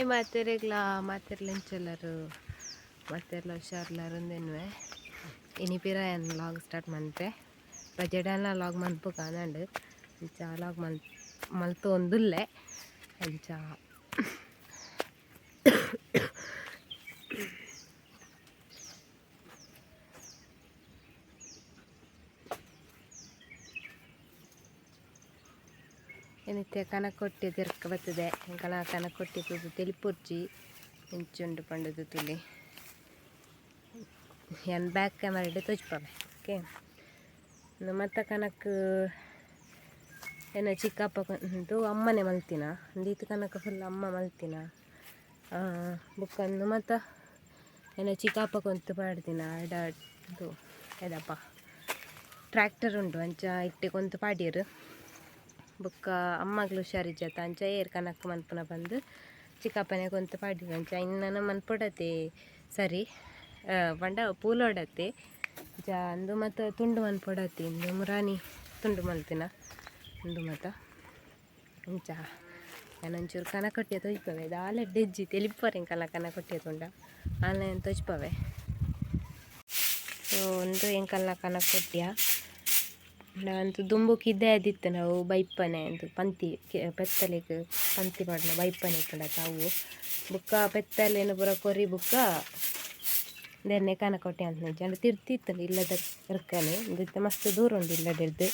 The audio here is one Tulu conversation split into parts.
ಹಾಯ್ ಮಾತೆರೆಗ್ಲ ಮಾತೆರ್ಲೆಂಚೆಲ್ಲರು ಮಾತೆರ್ಲ ಹುಷಾರ್ಲಾರು ಇನಿ ಪಿರ ಯಾನ್ ಲಾಗ್ ಸ್ಟಾರ್ಟ್ ಮಂತೆ ಬಜೆಡಲ ಲಾಗ್ ಮನ್ಪು ಕಾನಂಡು ಅಂಚ ಲಾಗ್ ಮಲ್ತೊಂದುಲ್ಲೆ ಅಂಚ ಏನಿತ್ತೆ ಕನಕೊಟ್ಟಿ ತಿರ್ಕ ಬತ್ತದೆ ಎಂಕಲ ಕನಕೊಟ್ಟಿ ತೂದು ತೆಲಿಪುರ್ಚಿ ಎಂಚುಂಡು ಪಂಡದು ತುಲಿ ಯಾನ್ ಬ್ಯಾಕ್ ಕ್ಯಾಮರಾ ತೋಜ್ಪವೆ ಓಕೆ. ಮತ್ತು ಕನಕ್ ಏನ ಚಿಕ್ಕಪ್ಪ ಕೊಂದು ಅಮ್ಮನೆ ಮಲ್ತಿನ ಅಂದೀತ್ ಕನಕ ಫುಲ್ ಅಮ್ಮ ಮಲ್ತಿನ ಬುಕ್ಕಂದು ಮತ್ತು ಏನ ಚಿಕ್ಕಪ್ಪ ಕೊಂತು ಪಾಡ್ದಿನ ಎಡ ಇದು ಎದಪ್ಪ ಟ್ರ್ಯಾಕ್ಟರ್ ಉಂಟು ಅಂಚ ಇಟ್ಟೆ ಕೊಂತು ಪಾಡ್ಯರು ಬೊಕ್ಕ ಅಮ್ಮಗ್ಲು ಹುಷಾರಿಜ್ಜತ ಅಂಚ ಏರ್ ಕನಕ್ ಮನ್ಪುನ ಬಂದು ಚಿಕ್ಕಪ್ಪನೆ ಕೊಂತು ಪಾಡ್ಯರು ಅಂಚ ಇನ್ನನ ಮನ್ಪೊಡತೆ ಸರಿ ಪಂಡ ಪೂಲೋಡತೆ ಅಂಚ ಅಂದು ಮತ್ತು ತುಂಡು ಮನ್ಪೊಡತೆ ಇಂದು ಮುರಾನಿ ತುಂಡು ಮಲ್ತಿನ ಉಂದು ಮಾತ ಅಂಚ ಯಾನೊಂಚೂರು ಕನಕೊಟ್ಟಿಯ ತೋಜ್ಪವೆ ದಾಲ ಡೆಜ್ಜಿ ತೆಲಿಪುವರ್ ಎಂಕಲ್ನ ಕನಕೊಟ್ಟಿಯ ತುಂಡ ಆನ್ಲೈನ್ ತೋಜ್ಪವೆ. ಸೊ ಒಂದು ಎಂಕಲ್ನ ಕನಕೊಟ್ಟಿಯ ಅಂತೂ ದುಂಬುಕ್ ಇದ್ದೇ ಆದಿತ್ತು ನಾವು ಬೈಪನೆ ಅಂದು ಪಂತಿ ಪೆತ್ತಲೆಗ್ ಪಂತಿ ಪಾಡ್ನ ಬೈಪನೆ ಇತ್ತುಂಡ ಅವು ಬುಕ್ಕ ಪೆತ್ತಲೆನ್ ಪೂರ ಕೊರಿ ಬುಕ್ಕ ದೆನ್ನೆ ಕನಕೊಟ್ಟಿ ಅಂತ ಅಂಡ ತಿರ್ತಿತ್ತುಂಡು ಇಲ್ಲದ ಇರ್ಕನೆ ಇಂದು ಮಸ್ತ್ ದೂರ ಉಂಡು ಇಲ್ಲಡೆರ್ದು.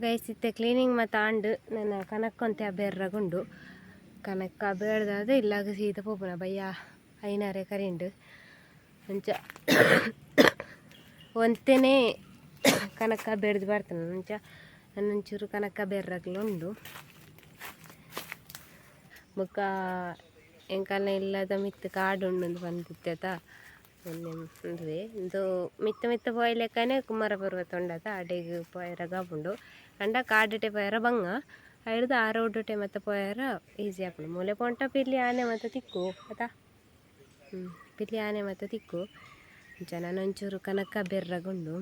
ಗೈಸ್ ಇತ್ತೆ ಕ್ಲೀನಿಂಗ್ ಮತ್ತು ಆಂಡ್ ನನ್ನ ಕನಕ್ಕೊಂತೆ ಬೇರ್ರಗುಂಡು ಕನಕ್ಕ ಬೇಡ್ದಾದ ಇಲ್ಲಾಗ ಸೀದ ಪೋಪುನ ಬಯ್ಯ ಐನಾರೆ ಕರಿಂಡು ಅಂಚ ಒಂತೆನೇ ಕನಕ ಬೇಡ್ದು ಬರ್ತಾನೆ ಅಂಚ ನನ್ನೊಂಚೂರು ಕನಕ ಬೇರ್ರಗ್ಲು ಉಂಡು ಬೊಕ್ಕ ಎಂಕಲ್ನ ಇಲ್ಲದ ಮಿತ್ತು ಕಾಡು ಉಂಡು ಬಂದಿತ್ತೆತ ಒಂದುವೆ ಇಂದು ಮಿತ್ತ ಮಿತ್ತ ಪೋಯಲೆಕ್ಕನೆ ಕುಮಾರ ಪರ್ವತ ಉಂಡತ ಅಡೆಗ್ ಪೋಯೆರ ಗಾಪುಂಡು ಅಂಡ ಕಾಡುಟೆ ಪೋಯೆರ ಬಂಗ ಐಡ್ದ್ ಆ ರೋಡುಟೆ ಮತ್ತೆ ಪೋಯೆರ ಈಸಿ ಆಪುಂಡು ಮೂಲೆ ಪೋಂಟ ಪಿಲಿ ಆನೆ ಮತ್ತೆ ತಿಕ್ಕು ಅತಾ ಪಿಲಿ ಆನೆ ಮತ್ತೆ ತಿಕ್ಕು ಅಂಚ ನನೊಂಚೂರು ಕನಕ ಬೆರ್ರಗುಂಡು.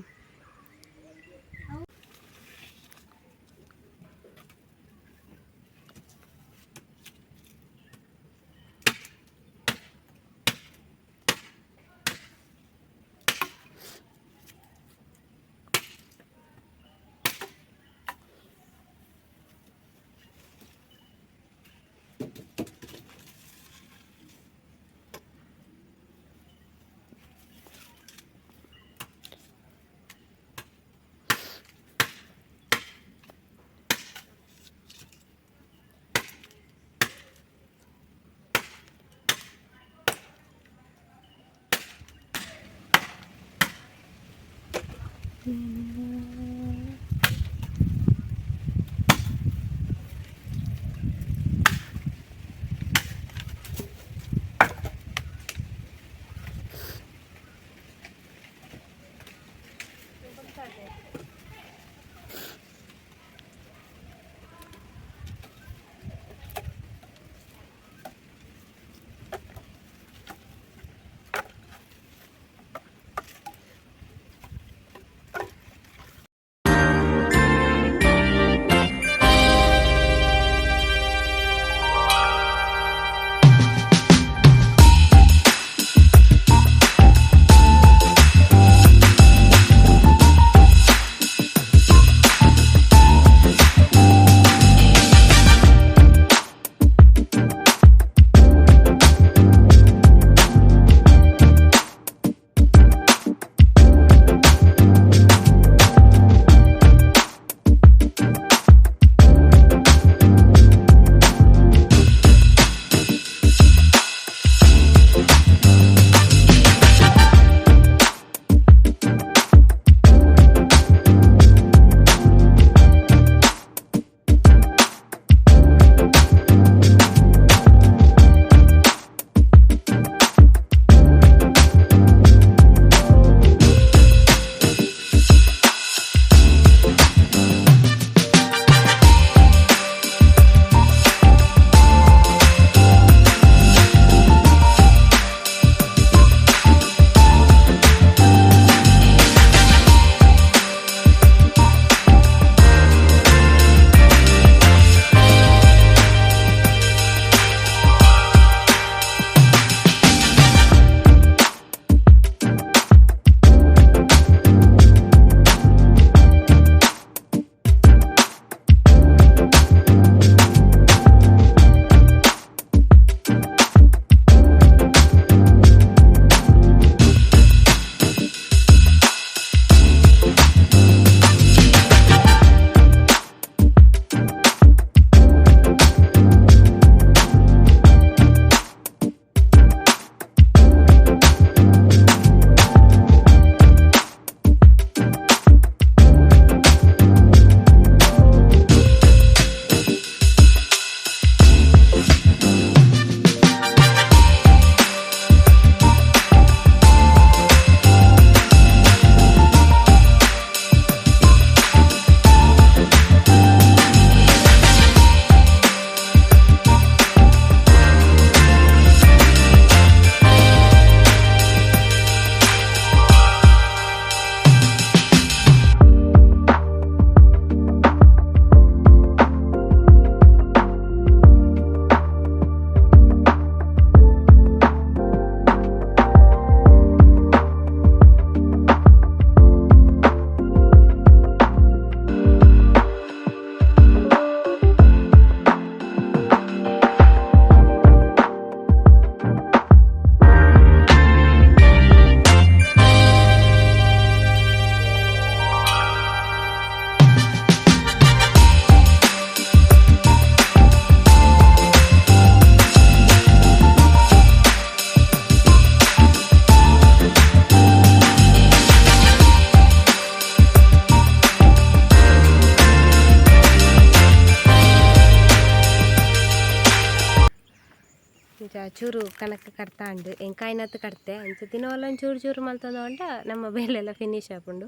ಇಂಚ ಚೂರು ಕನಕ ಕಡ್ತಾಂಡು ಎಂಕಾಯಿನತ್ ಕಡ್ತೆ ಅಂಚ ದಿನವಲ್ಲ ಚೂರು ಚೂರು ಮಲ್ತೊಂದು ನಮ್ಮ ಬೇಲೆಲ್ಲ ಫಿನಿಶ್ ಆಪುಂಡು.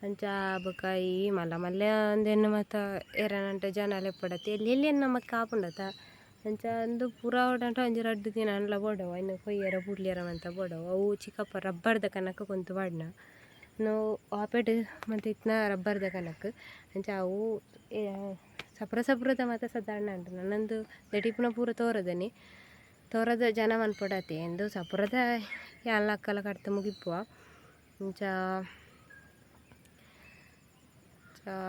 ಅಂಚ ಬೊಕ ಈ ಮಲ್ಲ ಮಲ್ಲ ಉಂದೆನ್ ಮಾತ ಏರೆನಂಟ ಜನ ಲೆಪ್ಪಡತ್ತೆ ಎಲ್ಲಿ ಎಲ್ಲಿ ನಮಕ್ ಆಪುಂಡತ ಅಂಚ ಉಂದು ಪೂರ ಆವೊಡಂಟ ಒಂಜಿ ರಡ್ಡ್ ದಿನ ಆಂಡಲ ಬೋಡವು ಐನ್ ಕೊಯ್ಯೆರೆ ಬುಡ್ಲಿಯೆರೆ ಮಾತ ಬೋಡವು ಅವು ಚಿಕ್ಕಪ್ಪ ರಬ್ಬರ್ದ ಕನಕ್ ಕೊಂತು ಪಾಡ್ನ ನೋ ಆಪೆಡ್ ಮಂತ ಇತ್ತಿನ ರಬ್ಬರ್ದ ಕನಕ್ ಅಂಚ ಅವು ಸಪ್ರ ಸಪ್ರದ ಮಾತ ಸಾಧಾರಣ ಉಂಟು ನನ್ನೊಂದು ದಡಿಪುನ ಪೂರ ತೋರದನಿ ತೋರದ ಜನ ಮನ್ಪೊಡಾತೆ ಎಂದು ಸಪುರದ ಯಾನ್ಲ ಅಕ್ಕಲ ಕಡ್ತ್ ಮುಗಿಪುವ. ಇಂಚ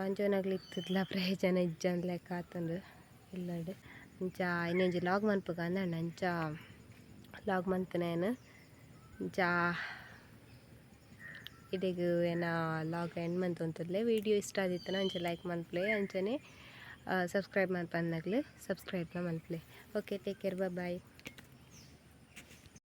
ಅಂಚೊನಗ್ಲು ಇತ್ತುದ್ಲ ಪ್ರಯೋಜನ ಇಜ್ಜಂದ್ ಲೆಕ್ಕ ಆತುಂಡು ಇಲ್ಲಡ್. ಇಂಚ ಇನಿ ಲಾಗ್ ಮನ್ಪುಗ ಅಂದಂಡ ಅಂಚ ಲಾಗ್ ಮಂತುನ ಯಾನ್. ಇಂಚ ಇಡೆಗ್ ಎನ್ನ ಲಾಗ್ ಎಂಡ್ ಮಂತೊಂತುಲ್ಲೆ ವೀಡಿಯೋ ಇಷ್ಟ ಆದಿತ್ತುಂಡ ಅಂಚ ಲೈಕ್ ಮನ್ಪುಲೆ ಅಂಚನೆ ಸಬ್ಸ್ಕ್ರೈಬ್ ಮನ್ಪಂದಿನಕ್ಲ್ ಸಬ್ಸ್ಕ್ರೈಬ್ ಲ ಮನ್ಪುಲೆ. Okay, take care, bye.